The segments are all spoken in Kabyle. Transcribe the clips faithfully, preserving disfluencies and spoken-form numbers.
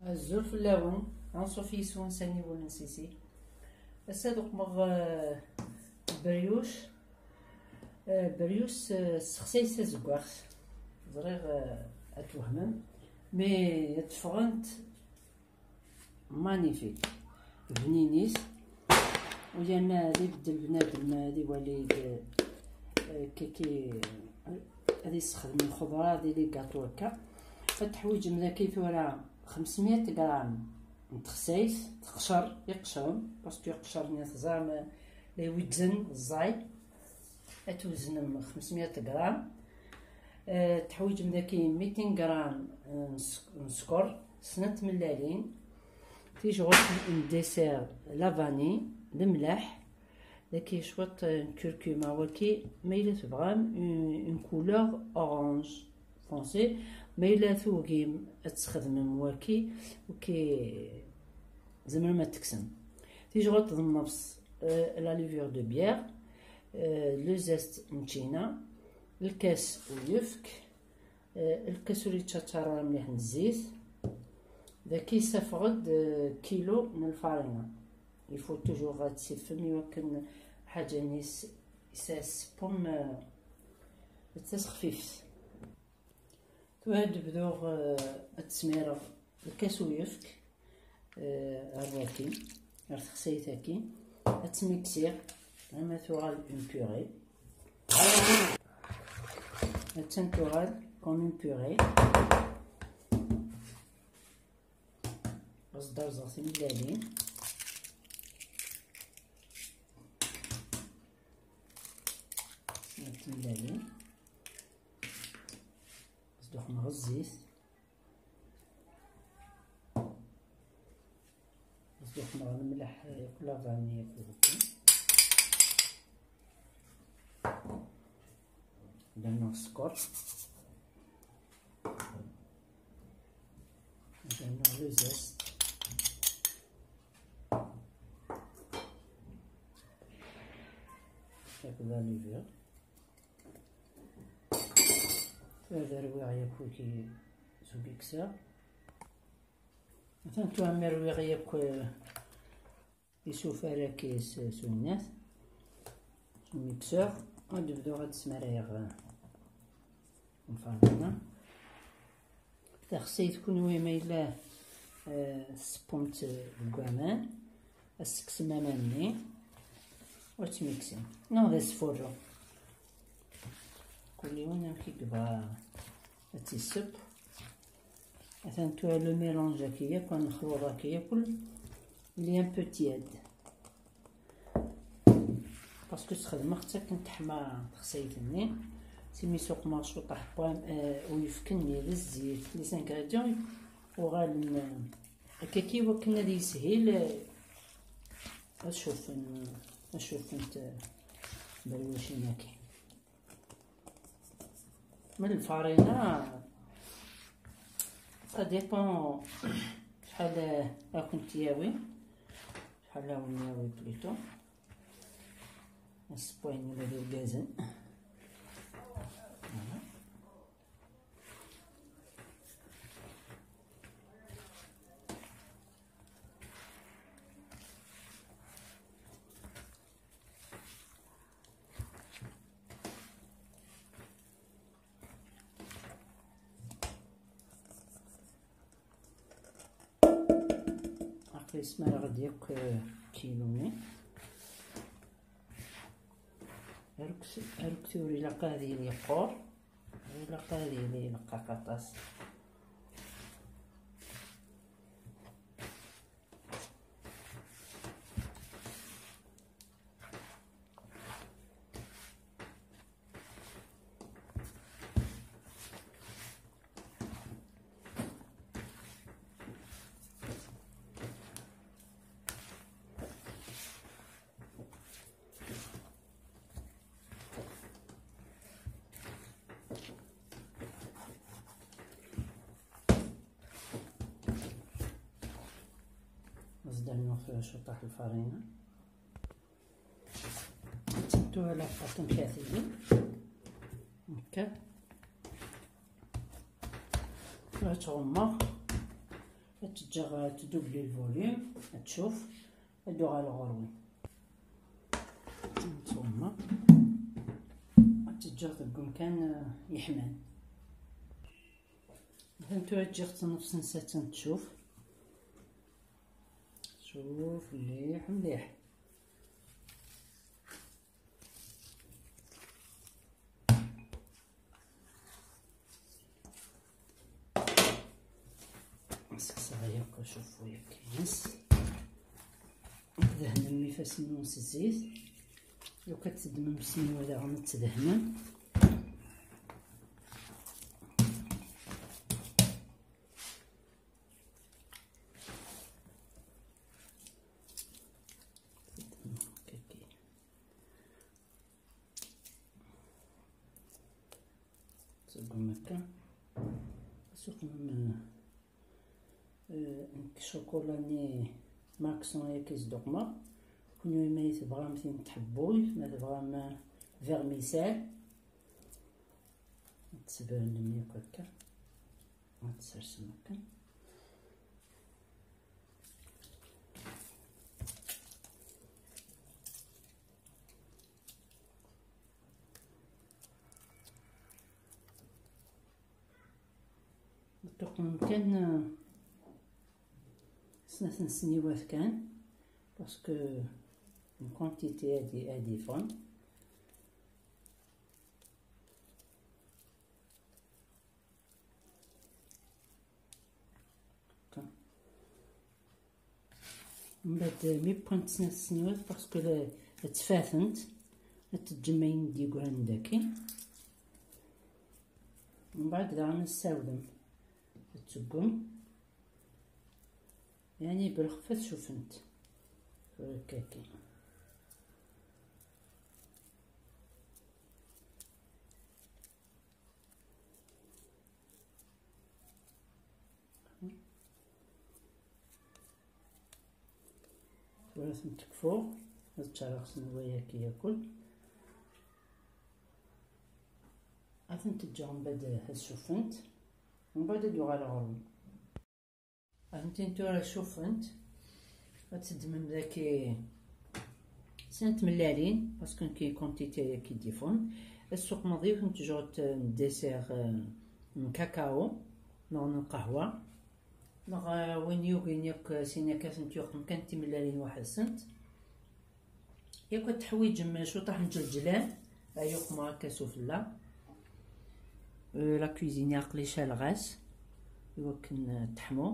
Azul fell-awen, anṣuf yis-wen s aniwel n Sisi. Ass-a ad uqmeɣ, eh, brioche. Eh, brioche, eh, ssexsayet azeggaɣ. Ẓriɣ, eh, ad twehmem, mais ad ffɣent magnifique, bninit. U yerna ad ibeddel bnadem, ad iwali, eh, kiki, ad yessexdem lxeḍra di les gâteaux akka. Ad teḥwiǧem daki tura xemsmya gram n texsayt, teqcer, iqecren, parce que iqecren-nni teẓram, eh, la iwezznen ẓẓay. Ad tweznem xemsmya gram. Eh, teḥwiǧem daki mitin gram n s-, n sskeṛ, snat tmellalin, tijɣelt n dessert, la vanille, lemleḥ, daki cwiṭ n curcuma. Waki ma yella tebɣam une, une couleur orange foncé, ma yella tugim ad tesxedmem waki, waki tzemrem ad tekksem. Tijɣelt d nnefṣ, eh, la levure de bière, eh, le zeste n ččina, lkas uyefk, eh, lkas ur yettaččar ara mliḥ n zzit. Daki ssafeɣ-d, eh, kilo n lfarina. Il faut toujours ad tsifem i wakken ḥaǧa-nni s-, s-, s-, pum, eh, d tasexfift. Tura ad bduɣ, eh, ad smireɣ lkas uyefk, eh, ar waki, ar texsayt-agi. Ad tt-miksiɣ, ama tuɣal une purée. Attan tuɣal comme une purée. Ad s-d-rẓeɣ timellalin. Timellalin. Ad s-d-uxmeɣ zzit. Ad s-d-uxmeɣ lemleḥ, eh, yakk la vanille yakk. Ad uxmeɣ sskeṛ. Ad uxmeɣ le zeste. Yakk la levure. Ad rwiɣ yakk wiki s ubikser. Atan tura mi rwiɣ yakk, eh, isufar-agi s, s unnat, s umikser, ad bduɣ ad smarayeɣ, eh, lfarina. Taxsayt kunwi ma yella, eh, tsewwem-tt deg waman, ad s-tekksem aman-nni, u ad tmiksem. Neɣ d asfurru. Kul yiwen amek i yebɣa ad tt-iseww. Atan tura le mélange-agi yakk, lexlud-agi yakk, il est un peu tiède. Parce que sxedmeɣ-tt akken teḥma texsayt-nni. Simi suqmeɣ cwiṭ n pwam, eh, uyefki-nni d zzit, les ingrédients uɣalen, eh, akkaki wakken ad yishil, eh, ad cuffen, ad cuffent, eh, berwacin-agi. Ma lfarina, ça dépend شحال راكم تياوي، شحال راهم ياوي plutôt. السبوين ولا الوزن. Voilà. Aql-i smareɣ-d yakk, eh, kilo-nni. Aruk s-, aruk tura ilaq ad yili yeqqur. Ilaq ad yili ileqqaq aṭas. Ad s-d-rnuɣ tura cwiṭaḥ lfarina. Tura la pâte mkatili. Akka. Tura ttɣummeɣ. Ad tt-ǧǧeɣ, eh, tdubli lvolume, ad tcuf, ad d-uɣaleɣ ɣur-wen. Tumma ad tt-ǧǧeɣ deg umkan, eh, yeḥman. Atan tura ǧǧiɣ-tt nnefs n ssaɛa ad tcuf. Cuf mliḥ mliḥ. Sexseɣ yakk acuffu-agi-ines. Tdehnem ifassen-nwen s zzit. Lukan teddmem ssniwa daɣen ad tdehnem. Tseggem akka. Suqmem, eh, nekk ccokola-nni Maxon yakk i zduqmeɣ. Kunwi ma tebɣam tin n tḥebbuyt, ma tebɣam, eh, vermicelle. Ad tesbernem yakk akka. Ad tsersem akka. Tuqmem kan, eh, snat n ssniwat kan, parce que une quantité ad, ad yeffɣen. Mbeɛd mi wwant snat ssniwat, parce que la, ad ttfatent, ad teǧǧem ayen d-yeggran daki. Mbeɛd daɣen ad tessawlem, ad teggum, yani belxef ad cufent. Tura akka kan. Tura ad tent-kfuɣ, ad ččareɣ s nnwa-agi yakk. Ad tent-ǧǧeɣ mbeɛd ad cufent, mbeɛd ad uɣaleɣ ɣur-wen. Atenti tura cufent. Ad teddmem daki snat tmellalin, parce que nekk quantité-agi i d-yeffɣen. Ad tessuqmeḍ yiwet n tjurt n dessert, eh, n kakao, neɣ n lqahwa, neɣ, eh, win yugin yakk, eh, sin akka ad tent-yuqem kan timellalin waḥed-sent. Yakk ad teḥwiǧem cwiṭaḥ n lǧelǧlan, ay uqmeɣ akka sufella. Euh, la cuisine aql-i caleɣ-as i wakken, euh, teḥmu.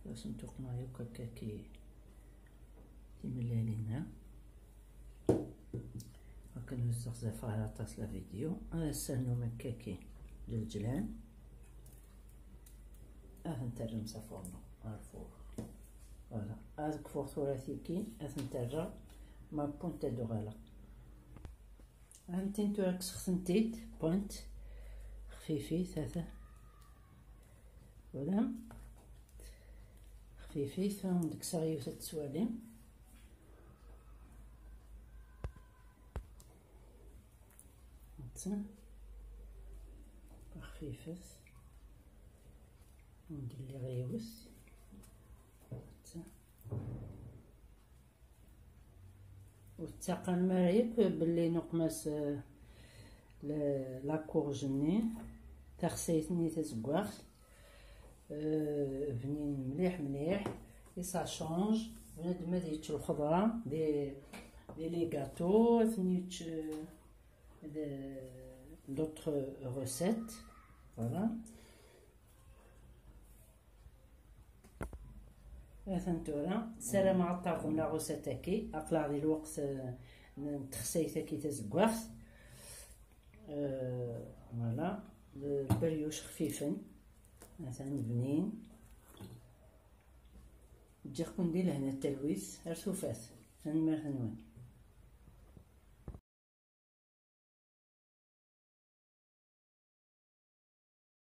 Ad asent-uqmeɣ yakk akka ki timellalin-a. Akken ur ssexzafeɣ ara aṭas la vidéo, ad as-ternum akkaki d lǧelɛan. Ad tent-terrem s afurnu ɣer fur. Voilà. Ad kfuɣ tura tiki, ad tent-rreɣ ma wwint ad d-uɣaleɣ. Ad tent-in tura kkseɣ-tent-id, wwant xfifit, ata. Voilà. Xfifit, ad wen-d-kkseɣ yiwet ad tettwalim. Xfifet. Ad wen-d-lliɣ yiwet. Ur tettaqalem ara yakk belli nuqem-as, eh, le-, la courge-nni, taxsayt-nni tazeggaɣt. Euh, bnin mliḥ mliḥ, et ça change. Bnadem ad yečč lxeḍra, des, des les gâteaux, ad ten-yečč, euh, de, d'autres recettes. Voilà. Atan tura, ssarameɣ ad terḍem la recette-agi. Aql-aɣ di lweqt, euh, n texsayt-agi tazeggaɣt. Euh, voilà, lberyuc xfifen. Atan bnin. Ǧǧiɣ-ken di lehna d talwit, ar tufat. Tanemmirt-nwen.